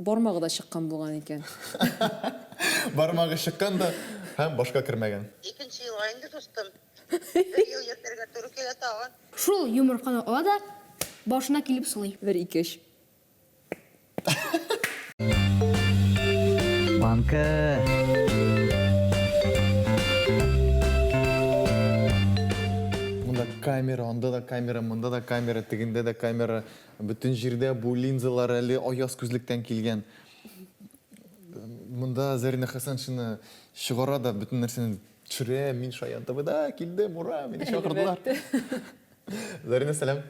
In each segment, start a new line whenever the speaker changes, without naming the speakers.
бармагы да чыккан булган икән.
Бармагы чыккан да һәм башка кермәгән.
Икенче елга инде, дустым. Бер ел йөртергә туры килә тагын.
Шул йомырканы ала да башына килеп сылый.
Бер, ике, өч.
Банка.
Монда камера, анда да камера, монда да камера, тегендә дә камера. Бөтен җирдә бу линзалар әле аяз күзлектән килгән. Монда Зарина Хәсәншина чыгара да бөтен нәрсәне төшерә. Мин Шаян ТВда килдем, ура, мине чакырдылар. Зарина, сәлам.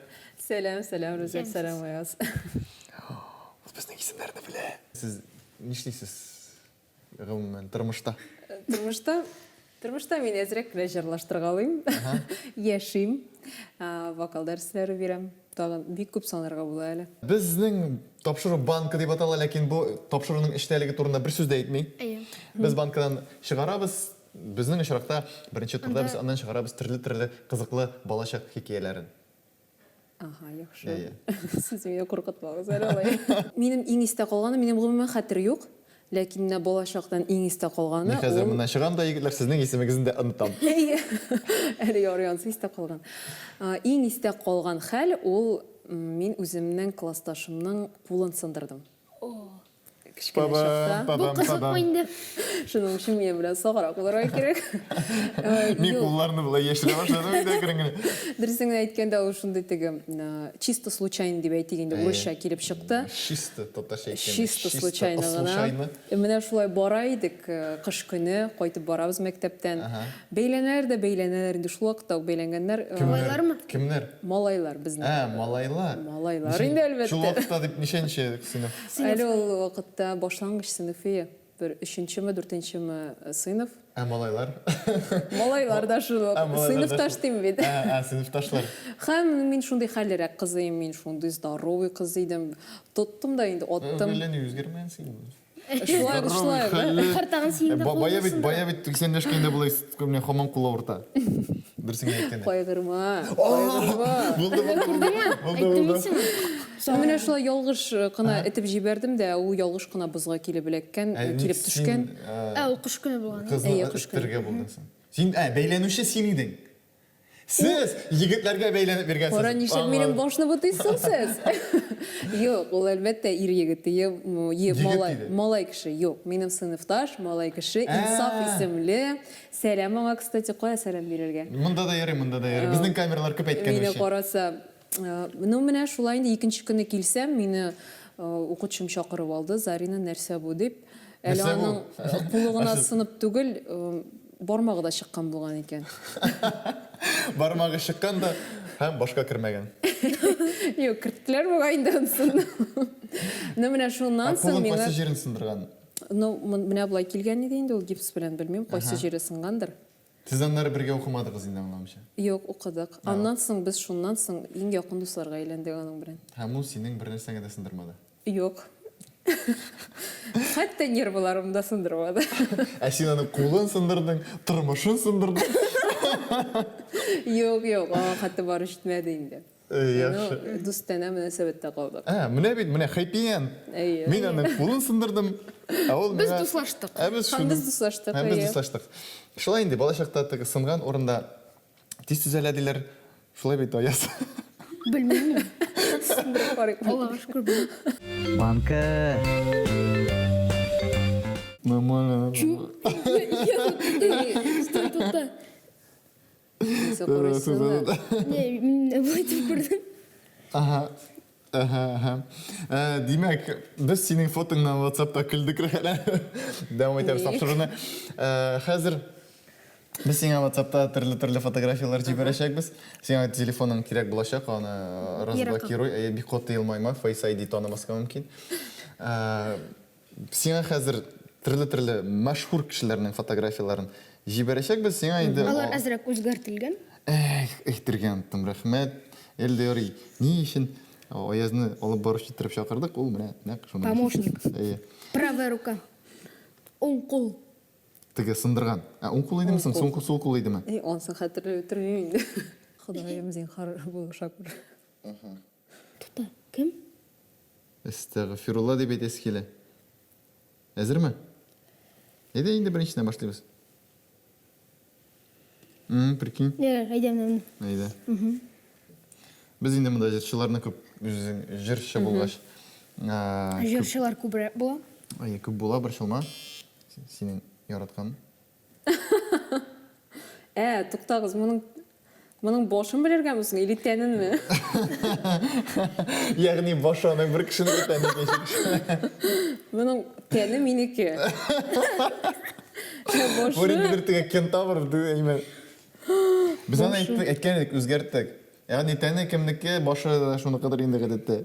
Сәлам, сәлам, Рүзәл, сәлам, Аяз.
Ул безнең исемнәрне белә. Сез нишлисез гомумән тормышта?
Тормышта, тормышта мин әзрәк кенә җырлаштыргалыйм. Яшим. Вокал дәресләре бирәм. Тагын бик күп санарга була әле.
Безнең тапшыру банка дип атала, ләкин бу тапшыруның эчтәлеге турында бер сүз дә әйтми.
Әйе.
Без банкадан чыгарабыз. Безнең очракта беренче турда без аннан чыгарабыз төрле-төрле кызыклы балачак хикәяләрен.
Ага, яхшы.
Әйе.
Сез мине куркытмагыз әле алай. Минем иң истә калганы, минем гомумән хәтер юк, ләкин менә балачактан иң истә калганы
Мин хәзер
ул.
моннан чыгам да, егетләр, сезнең исемегезне дә онытам.
Әйе. Әле ярый ансы истә калган. Иң истә калган хәл ул мин үземнең классташымның кулын сындырдым. Кечкенә чакта.
Бу кызыкмы инде?
Шуның өчен минем белән саграк булырга кирәк.
Мин кулларны болай яшерә башладым инде әкрен генә.
Дөресен генә әйткәндә, ул шундый теге чисто случайно дип әйтик инде, урысча килеп чыкты.
Чисто татарча әйткәндә.
Чисто случайно гына. Менә шулай бара идек, кыш көне, кайтып барабыз мәктәптән. Бәйләнәләр дә бәйләнәләр инде, шул вакытта ук бәйләнгәннәр.
Малайлармы?
Кемнәр?
Малайлар безнең.
Ә, малайлар.
Малайлар инде, әлбәттә.
Шул вакытта дип ничәнче сыйныф?
Әле ул вакытта башлангыч сыйныфые, бер өченчеме, дүртенчеме сыйныф.
Ә малайлар?
Малайлар да шул ук. Сыйныфташ дим бит.
Ә, ә, сыйныфташлар.
Һәм мин шундый хәллерәк кыз идем, мин шундый здоровый кыз идем. Тоттым да инде, аттым.
Әллә ни үзгәрмәгәнсең инде.
Шулай ук, шулай ук.
Картагын синең дә
Бая бит, бая бит 80 яшькә болай менә һаман кулы авырта. Дөресен генә әйткәндә.
Кайгырма, кайгырма.
Булды, булды.
Күрдеңме?
Булды,
Әйттем
булды.
мин сиңа.
Ә менә шулай ялгыш кына этеп җибәрдем дә, ул ялгыш кына бозга килеп эләккән, килеп төшкән.
Ә ул кыш көне булган.
Кызны эттерергә булдың син. Син, ә, бәйләнүче син идең. Сез егетләргә бәйләнеп йөргәнсез.
Кара, нишләп минем башны бутыйсың сез? Юк, ул әлбәттә ир егете, малай, малай кеше. Юк, минем сыйныфташ, малай кеше, Инсаф исемле. Сәлам аңа, кстати, кая сәлам бирергә?
Монда да ярый, монда да ярый. Безнең камералар күп әйткән
Мине караса, ну менә шулай инде икенче көнне килсәм, мине укытучым чакырып алды, Зарина, нәрсә бу дип. Әле аның кулы гына сынып түгел, Бармагы да чыккан булган икән.
Бармагы чыккан да һәм башка кермәгән.
Юк, керттеләр бугай инде анысын. Ну, менә шуннан соң
миңа... Кулын кайсы җирен сындырган?
Ну, менә болай килгән иде инде ул гипс белән, белмим, кайсы җире сынгандыр.
Сез аннары бергә укымадыгыз инде, аңлавымча?
Юк, укыдык. Аннан соң без шуннан соң иң якын дусларга әйләндек аның белән.
Һәм ул синең бернәрсәңә дә сындырмады?
Юк. Хәтта нервыларымны да сындырмады.
Ә син аның кулын сындырдың, тормышын сындырдың.
Юк, юк, аңа хәтта барып җитмәде инде.
Яхшы.
Ну, дустанә мөнәсәбәттә калдык.
Ә, менә бит, менә happy end.
Әйе.
Мин аның кулын сындырдым, ә ул
Без
миңа...
дуслаштык.
Ә без
Һәм без дуслаштык,
Һәм без
әйе.
дуслаштык. Шулай инде, балачакта теге сынган урында Тиз төзәлә диләр. Шулай бит, Аяз?
Белмим мин.
Сындырып карыйк.
Аллага шөкер, белмим.
Банка.
Нормально.
Стой, тукта.
Нәрсә карыйсың да?
Не, мин болай итеп күрдем.
Ага. Ага, ага. Э, димәк, без синең фотоңнан WhatsAppта көлдек рәхәлә. Дәвам итәбез тапшыруны. Э, хәзер без сиңа WhatsAppта төрле-төрле фотографияләр җибәрәчәкбез. Сиңа телефоның кирәк булачак, аны э, разблокируй. Әйе, бик каты елмайма, Face ID танымаска мөмкин. Э, Сиңа хәзер төрле-төрле мәшһүр кешеләрнең фотографияләрен җибәрәчәкбез. Сиңа инде
Алар әзрәк үзгәртелгән.
Эх, әйтергә оныттым, рәхмәт. Эльдер, ни өчен Аязны алып баручы иттереп чакырдык, ул менә нәкъ шуның өчен.
Помощник.
Әйе.
Правая рука. Уң кул.
Теге сындырган. Ә уң кул идеме соң, сул кул, сул кул идеме?
Әй, анысын хәтерләп бетермим инде. Ходаем, зинһар, булыша күр.
Тукта, кем?
Әстәгъфирулла дип әйтәсе килә. Әзерме? Әйдә инде беренчедән башлыйбыз. М, прикинь.
Ярар, әйдә менә.
Әйдә. Без инде монда җырчыларны күп үзең җырчы булгач.
Җырчылар күбрәк була.
Әйе, күп була, борчылма. Синең яраткан.
Ә, туктагыз, моның моның башын белергәме соң или тәненме?
Ягъни башы аның бер кешенеке, тәне икенче кешенеке.
Моның тәне минеке. Ә башы...
Бу ниндидер теге кентавр, әйме. Без аны әйттек, әйткән идек, үзгәрттек. Ягъни тәне кемнеке, башы да шуныкыдыр инде гадәттә.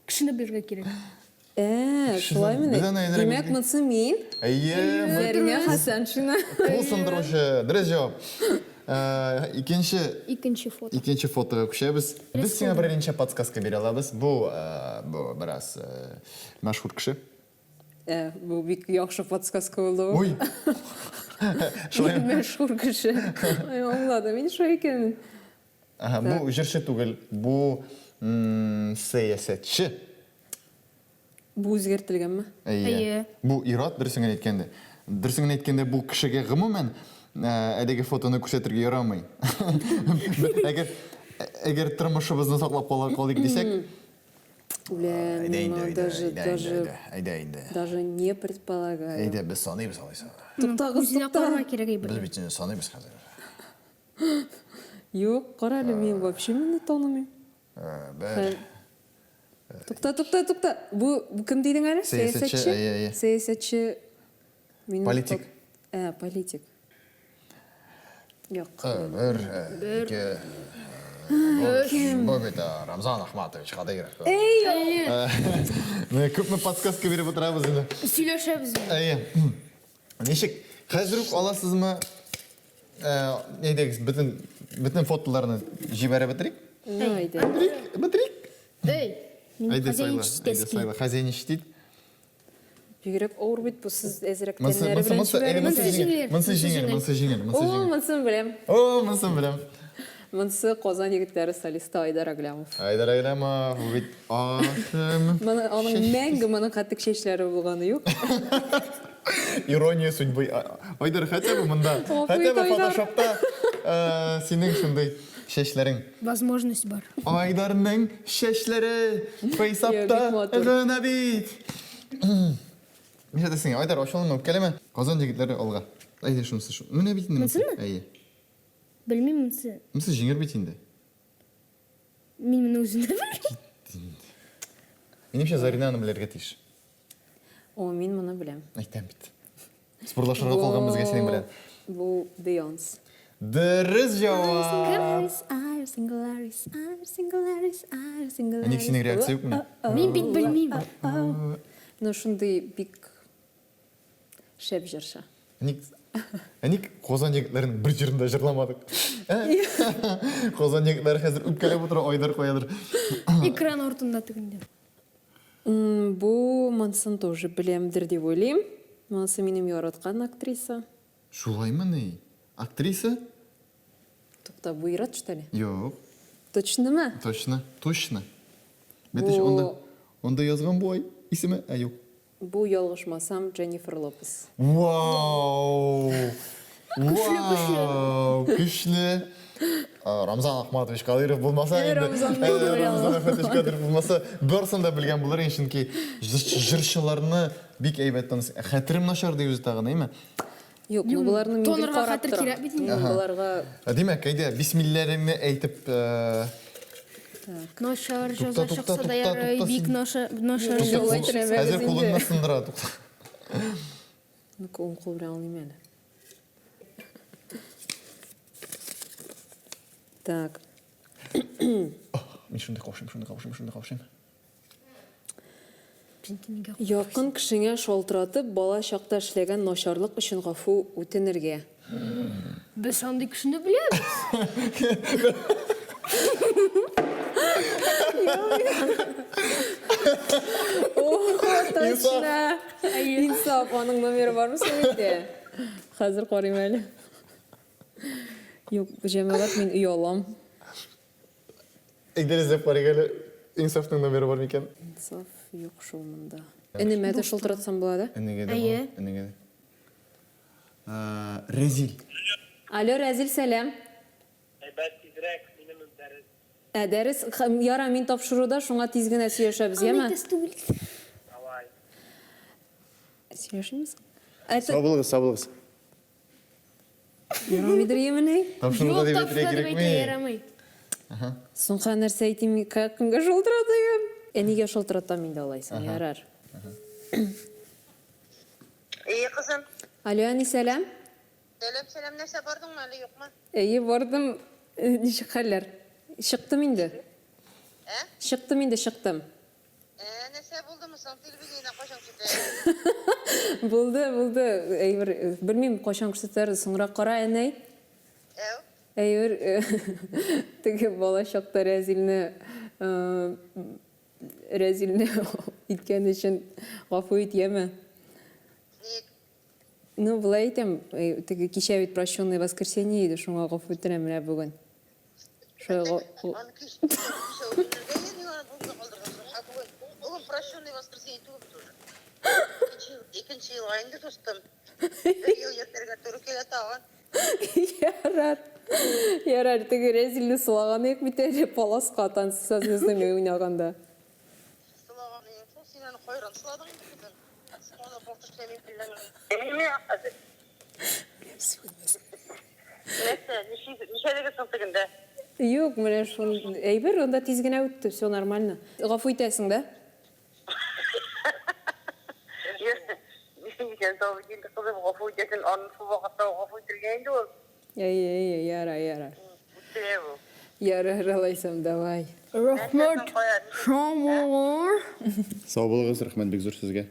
Кешене белергә кирәк.
Ә, шулаймыни?
Без аны әзрәк
Димәк, монысы мин.
Әйе,
Зәринә Хәсәншина.
Кул сындыручы. Дөрес җавап. Э, икенче
Икенче фото.
Икенче фотога күчәбез. Без сиңа берничә подсказка бирә алабыз. Бу, э, бу бераз э, мәшһүр кеше.
Ә, бу бик яхшы подсказка булды.
Ой. Шулай.
Мәшһүр кеше. Ай, аңладым мин шулай икәнен.
Ага, бу җырчы түгел, бу сәясәтче.
Бу үзгәртелгәнме?
Әйе.
Әйе.
Бу ир-ат, дөресен генә әйткәндә. Дөресен генә әйткәндә, бу кешегә гомумән әлеге фотоны күрсәтергә ярамый. Әгәр әгәр тормышыбызны саклап кала калыйк дисәк,
Үлә,
әйдә
мин
инде,
моны
әйдә,
даже,
әйдә,
даже,
әйдә, әйдә инде.
даже не предполагаю.
Әйдә, без саныйбыз алайса.
Туктагыз,
Үзенә
тукта.
карарга кирәк әйбер.
Без бит инде саныйбыз хәзер.
Юк, кара әле, мин вообще моны танымыйм.
Бер.
Тукта, тукта, тукта. Бу кем дидең әле?
Сәясәтче, әйе, әйе.
Сәясәтче.
Политик.
Ә, политик. Юк.
Бер, ике. Бу бит Рамзан Ахматович Кадыйров.
Әй!
Менә күпме подсказка биреп утырабыз инде.
Сөйләшәбез.
Әйе. Ничек? Хәзер үк аласызмы? Әйдәгез, бөтен бөтен фотоларны җибәреп бетерик.
Ну, әйдә.
Бетерик, бетерик.
Эй,
Әйдә сайла, әйдә сайла. Хозяйничать ит.
Бигрәк авыр бит бу, сез әзрәк
Монсы,
тәннәре
монсы,
белән
монсы, әйдә, монсы җиңел. Монсы җиңел, монсы җиңел, монсы
О,
җиңел.
монсын беләм.
О, монсын беләм.
Монсы Казан егетләре солисты Айдар Аглямов.
Айдар Аглямов, бу бит ашым.
Моны аның мәңге моның хәтлек чәчләре булганы юк.
Ирония судьбы. Айдар, хотя бы монда, хотя бы фотошопта э, синең шундый чәчләрең.
Возможность бар.
Айдарның чәчләре фейсапта гына бит. Нишләтәсең? Айдар, ачуланма, үпкәләмә. Казан егетләре алга. Әйдә шунысы шу. Менә бит инде.
Монсынмы?
Әйе.
Белмим монсы.
Монсы җиңел бит инде.
Мин моны үзем дә белмим.
Минемчә, Зарина аны белергә тиеш.
О, мин моны беләм.
Әйтәм бит. Спорлашырга калган безгә синең белән.
Бу Бейонс.
Дөрес җавап.
Ә
ник синең реакция юкмыни?
Мин бит белмим.
Ну, шундый бик шәп җырчы.
Ник Ә ник Казан егетләренең бер җырын да җырламадык? Ә? Казан егетләре хәзер үпкәләп утыра, Айдар каядыр.
Экран артында тегендә.
Бу монысын тоже беләмдер дип уйлыйм. Монысы минем яраткан актриса.
Шулаймыни? Актриса?
Тукта, бу ир-ат что ли?
Юк.
Точномы?
Точно, точно. Бит ич анда, анда язган буай исеме, ә юк.
Бу, ялгышмасам, Дженнифер Лопес.
Вау! Вау! Көчле! Рамзан Ахматович Кадыйров булмаса инде.
Рамзан
Рамзан Ахматович Кадыйров булмаса, барысын да белгән булыр идең, чөнки җырчыларны бик әйбәт таныйсың. Хәтерем начар ди үзе тагын, әйме?
Юк, ну боларны мин гел
Тонырга
карап
хәтер
торам.
кирәк бит инде.
Мин боларга
Димәк, әйдә, бисмилләреңне әйтеп,
Начар
Тукта,
җәза
тукта,
чыкса да
тукта,
ярый,
тукта,
бик
син.
начар начар
Тукта,
җәза.
Шулай
кул-
теләмәгез
Хәзер
инде.
кулыңны сындыра, тукта.
Ну-ка, уң кул белән алыйм әле. Так.
Мин шундый каушыйм, шундый каушыйм, шундый каушыйм.
Якын кешеңә шалтыратып, бала чакта эшләгән начарлык өчен гафу үтенергә.
Без андый кешене беләбез.
Ого, точно! Инсаф, аның номеры бармы соң инде? Хәзер карыйм әле. Юк, җәмәгать, мин оялам.
Әйдә эзләп карыйк әле, Инсафның номеры бар микән?
Инсаф юк шул монда. Энемә дә шылтыратсам була да?
Энегә дә
Әйе.
була. Энегә дә. Рәзил.
Алло, Рәзил, сәлам.
Әйбәт, тизрәк, минем дәрес.
Ә, дәрес, яра, мин тапшыруда, шуңа тиз генә сөйләшәбез, яме?
Аны түгел.
Давай.
Сөйләшмибез? Это...
Сау булыгыз, сау булыгыз.
Ярамыйдыр емени?
Тапшыруда
Юк,
дип әйтергә
тапшыруда дип
кирәкми.
әйтергә ярамый.
Соңга нәрсә әйтим, кемгә шылтыратыйм? Әнигә шылтыратам инде алайса, ярар.
Әйе, кызым.
Алло, әни, сәлам.
Сәлам, сәлам, нәрсә бардың әле, юкмы?
Әйе, бардым. Ничек хәлләр? Чыктым инде.
Ә?
Чыктым инде, чыктым.
Ә, нәрсә булдымы соң? Телевидениедә кайчан күрсәтәләр?
Булды, булды. Әйбер, белмим, кайчан күрсәтәләр, соңрак кара, әнәй.
Әү.
Әйбер, теге бала чакта Рәзилне, Рәзилне иткән өчен гафу ит, яме.
Ник?
Ну, болай әйтәм, теге кичә бит прощенное воскресенье иде, шуңа гафу үтенәм менә бүген. Шулай
Аны кич, кичә үтенергә иде, аны бүгенгә калдыргансың. Ә бүген, бүген прощенное воскресенье түгел бит уже. Икенче ел, икенче елга инде, дустым. Бер ел йөртергә туры килә тагын.
Ярар. Ярар, теге Рәзилне сылаган идек бит әле паласка танцы со звездами уйнаганда.
Сылаган идең шул, син аны кайран сыладың инде, кызым. Сиңа да болт эшләмим әллә. Нәрсә, ничәдәге соң тегендә?
Юк, менә шул әйбер анда тиз генә үтте, все нормально. Гафу итәсең, да?
Исән сау бит инде, кызым, гафу итәсең, аны шул вакытта ук гафу ителгән инде ул.
Әйе, әйе, ярар, ярар.
Үтте бу.
Ярар, алайсам, давай.
Рәхмәт. Сау булыгыз.
Сау булыгыз, рәхмәт бик зур сезгә.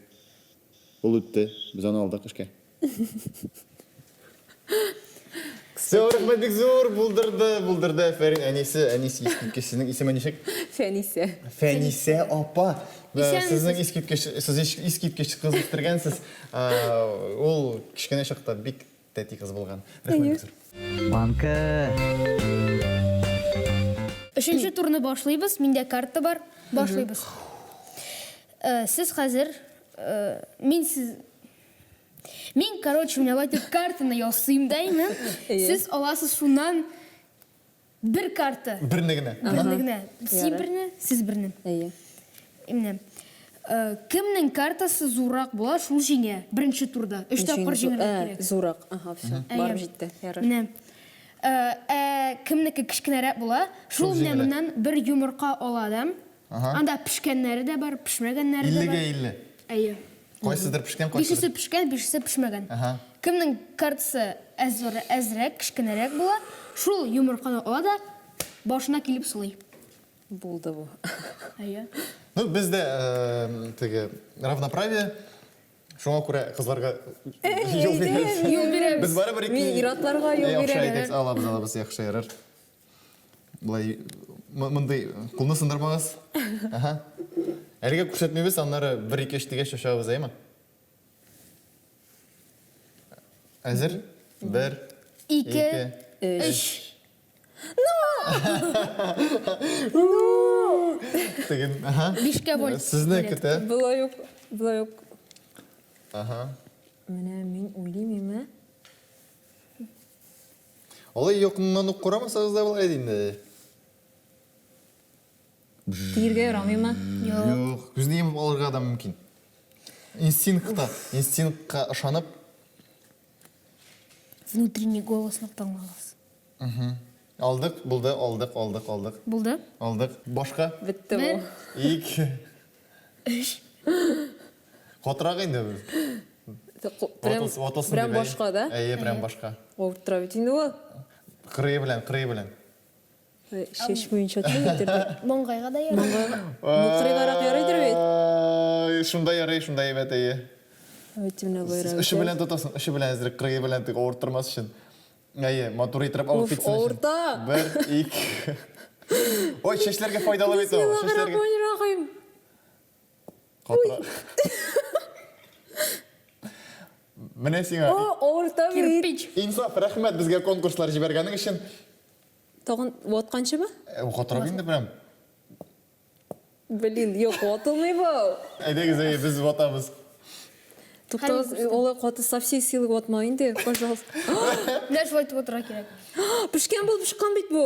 Ул үтте, без аны алдык эшкә. Все, рәхмәт бик зур, булдырды, булдырды, әфәрин, әнисе, әнисе искиткеч, сезнең исеме ничек?
Фәнисә.
Фәнисә апа.
Исәнмесез.
Сезнең искиткеч, сез искиткеч кыз үстергәнсез. Ул кечкенә чакта бик тәти кыз булган. Рәхмәт бик зур.
Банка.
Өченче турны башлыйбыз. Миндә карта бар. Башлыйбыз. Сез хәзер, мин сез Мин, короче, менә болай итеп картаны ясыйм да инде. Сез аласыз шуннан бер карта.
Берне генә.
Берне генә. Син берне, сез берне.
Әйе.
Менә. Э, кемнең картасы зуррак була, шул җиңә. Беренче турда. Өч тапкыр җиңәргә
э,
кирәк.
Зуррак. Ага, все. Барып җитте. Ярар.
Менә. Э, ә кемнеке кечкенәрәк була, шул менә моннан бер йомырка ала да. Анда пешкәннәре дә бар, пешмәгәннәре дә бар.
50-гә 50.
Әйе.
Кайсыдыр пешкән,
Бишесе
кайсыдыр.
пешкән, бишесе пешмәгән.
Ага.
Кемнең картасы әзер, әзрәк, кечкенәрәк була, шул йомырканы ала да башына килеп сылый.
Булды бу.
Әйе.
Ну, бездә э, теге равноправие. Шуңа күрә кызларга юл бирәбез.
Юл бирәбез.
Без барыбер ике
Мин ир-атларга юл
Яхшы
бирәм.
әйтәбез, алабыз, алабыз, яхшы ярар. Былай мондый кулны сындырмагыз. Ага. Әлегә күрсәтмибез, аннары 1 2 3 дигәч ачабыз, әйме? Әзер? 1
2
3 Теген, ага.
Бишкә вольт.
Сезне көтә.
Болай ук, болай ук.
Ага.
Менә мин уйлыйм, име?
Алай якыннан ук карамасагыз да була иде инде.
Тиергә ярамыймы?
Юк. Күзне йомып алырга да мөмкин. Инстинктка, инстинктка ышанып.
Внутренний голосны тыңлагыз.
Алдык, булды, алдык, алдык, алдык.
Булды?
Алдык. Башка?
Бетте бу.
Бер.
Ике.
Өч.
Катырак инде.
Прям,
Ватылсын, ватылсын
прям
дип, әйе.
башка, да?
Әйе, прям башка.
Авырттыра бит инде ул.
Кырые белән, кырые белән.
Чәч буенча түгелдер бит.
Маңгайга да ярый.
Маңгайга. Бу кырыйгарак ярыйдыр бит.
Ай, Шунда ярый, шунда әйбәт, әйе.
Бит менә болайрак.
Очы белән тотасың, очы белән әзрәк, кырые белән тик авырттырмас өчен. Әйе, матур итеп алып
Уф,
китсен өчен.
авырта.
Бер, ике. Ой, чәчләргә файдалы бит ул. Чәчләргә.
Бисмиллахиррахманиррахим.
Катырак. Менә сиңа.
О, авырта бит.
Кирпич.
Инсаф, рәхмәт безгә конкурслар җибәргәнең өчен.
Тагын ватканчымы?
Э, Катырак инде прям.
Блин, юк, ватылмый бу.
Әйдәгез, әйе, без ватабыз.
Туктагыз, алай каты со всей силы ватма инде, пожалуйста.
Менә шулай итеп утырырга кирәк.
Пешкән булып чыккан бит бу.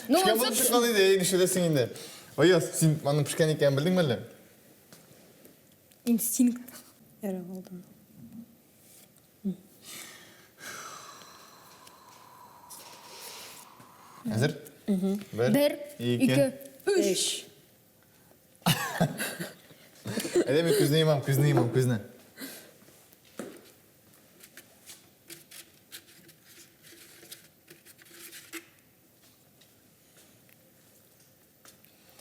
Ну,
Пешкән булып чыккан иде, әй, нишләтәсең инде? Аяз, син аның пешкән икәнен белдеңме әллә?
Инстинкт.
Ярар, алдым.
Әзер? Бер,
Бер, ике, өч.
Өч.
Әйдә, мин күзне йомам, күзне йомам, күзне.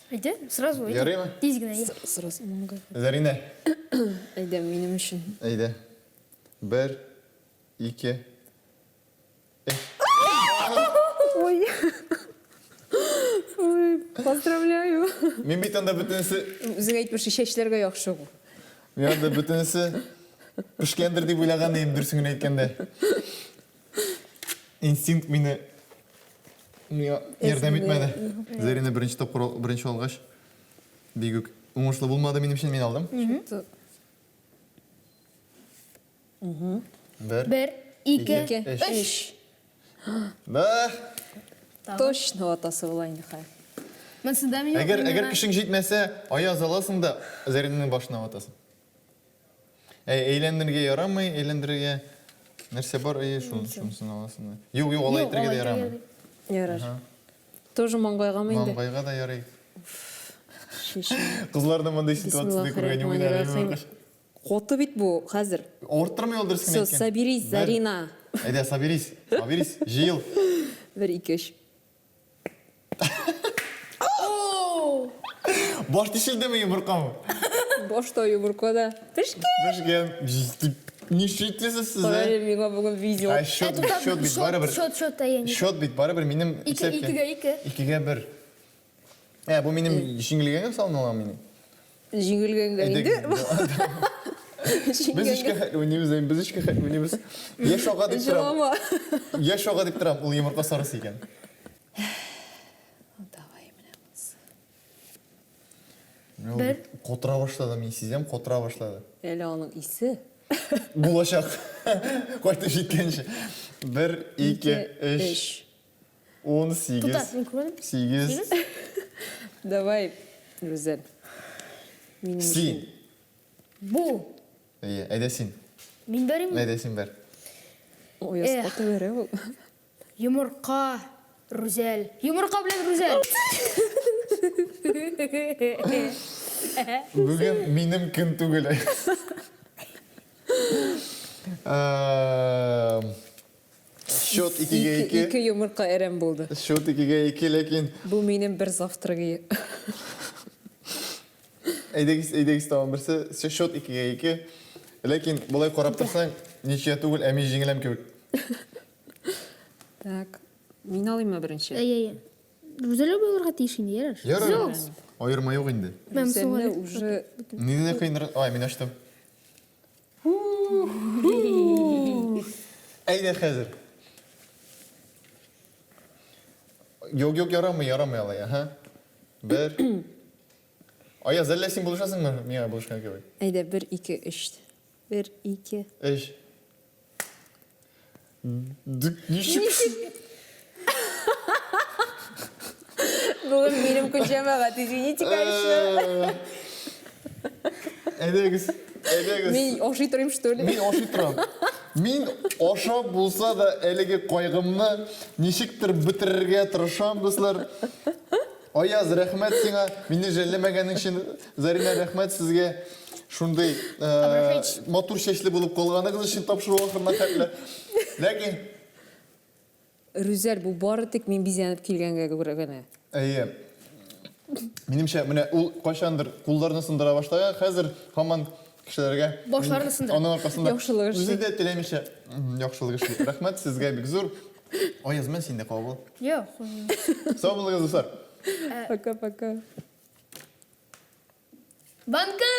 Әйдә, сразу әйдә.
Ярыймы?
Тиз генә. әйдә.
Сразу маңгай.
Зәринә.
Әйдә, минем өчен.
Әйдә. Бер, ике, өч.
Ой. Ой, поздравляю.
Мин бит анда бөтенесе,
Үзең әйтмешли, чәчләргә яхшы бу.
мин анда бөтенесе пешкәндер дип уйлаган идем, дөресен генә әйткәндә. Инстинкт мине миңа ярдәм итмәде. Зәринә беренче тапкыр беренче алгач, бик үк уңышлы булмады минем өчен, мин алдым. Бер,
Бер, ике,
ике, өч.
өч.
Да.
Точно ватасы була инде хәзер.
Монсында мин
Әгәр әгәр көчең җитмәсә, аяз аласың да Зәринәнең башына ватасың. Әй, әйләндерергә ярамый, әйләндерергә нәрсә бар, әйе, шун, шунысын аласың. Юк, юк, алай итәргә дә ярамый.
Ярар. Тоже маңгайгамы инде?
Маңгайга да ярый.
Шешен.
Кызларны мондый ситуацияда күргән юк иде әле.
Коты бит бу хәзер.
Авырттырмый ул дөресен
Все,
әйткән.
соберись,
Бер.
Зарина.
Әйдә, соберись, соберись, җыел.
Бер, ике, өч.
Баш тишелдеме йомыркамы?
Баш та йомырка да. Пешкән.
Пешкән. Нишләтәсез сез,
Кара
ә?
әле миңа бүген видео.
Ә счет бит, счет бит барыбер.
Счет, счет, әйе.
Счет бит барыбер минем
Ике,
исәпкә.
икегә ике.
Икегә бер. Ә, бу минем җиңелгәнгә салына минем.
Җиңелгәнгә инде.
Без өчкә хәтле уйныйбыз, әй, без өчкә хәтле уйныйбыз. Яшь ага дип торам.
Җылама.
Яшь ага дип торам, ул йомырка сарысы икән.
Давай менә монысы.
Бер. Котыра башлады, мин сизәм, котыра башлады.
Әле аның исе.
Булачак. Кайтып җиткәнче. Бер, ике, өч. 18.
Тута, мин күрмәдем.
8.
Давай, Рүзәл. Минем
Син.
Бу.
Әйе, әйдә син.
Мин бәрим.
Әйдә син бәр.
Ой, каты бәрә ул.
Йомырка, Рүзәл. Йомырка белән Рүзәл.
Бүген минем көн түгел. Счет икегә ике.
Ике йомырка әрәм булды.
Счет икегә ике, ләкин...
Бу минем бер завтрагы.
Әйдәгез, әйдәгез тагын берсе. Счет икегә ике. Ләкин болай карап торсаң, ничья түгел, ә мин җиңеләм кебек.
Так, мин алыйммы беренче?
Әйе, әйе. Рүзәл абый алырга тиеш инде, ярар.
Ярар. Аерма юк инде.
Рүзәлне уже...
Нидән кыенрак? Ай, мин ачтым. Әйдә хәзер. Юк, юк, ярамый, ярамый алай, аһа. Бер. Аяз, әллә син булышасыңмы миңа булышкан кебек?
Әйдә, бер, ике, өч. Бер, ике.
Өч. Ничек?
Бүген минем көн җәмәгать, извините, конечно.
Әйдәгез, әйдәгез.
Мин ашый торыйм, что ли?
Мин ашый торам. Мин ашап булса да әлеге кайгымны ничектер бетерергә тырышам, дуслар. Аяз, рәхмәт сиңа, мине жәлләмәгәнең өчен. Зарина, рәхмәт сезгә. Шундый э, матур чәчле булып калганыгыз өчен тапшыру ахырына хәтле. Ләкин
Рүзәл, бу бары тик мин бизәнеп килгәнгә күрә генә.
Әйе. Минемчә, менә ул кайчандыр кулларны сындыра башлаган, хәзер һаман кешеләргә
Башларны сындыра.
Аның аркасында
Яхшылык эшли.
Үзе дә теләмичә яхшылык эшли. Рәхмәт сезгә бик зур. Аяз, менә син дә кабул.
Юк.
Сау булыгыз, дуслар.
Пока-пока.
Банка!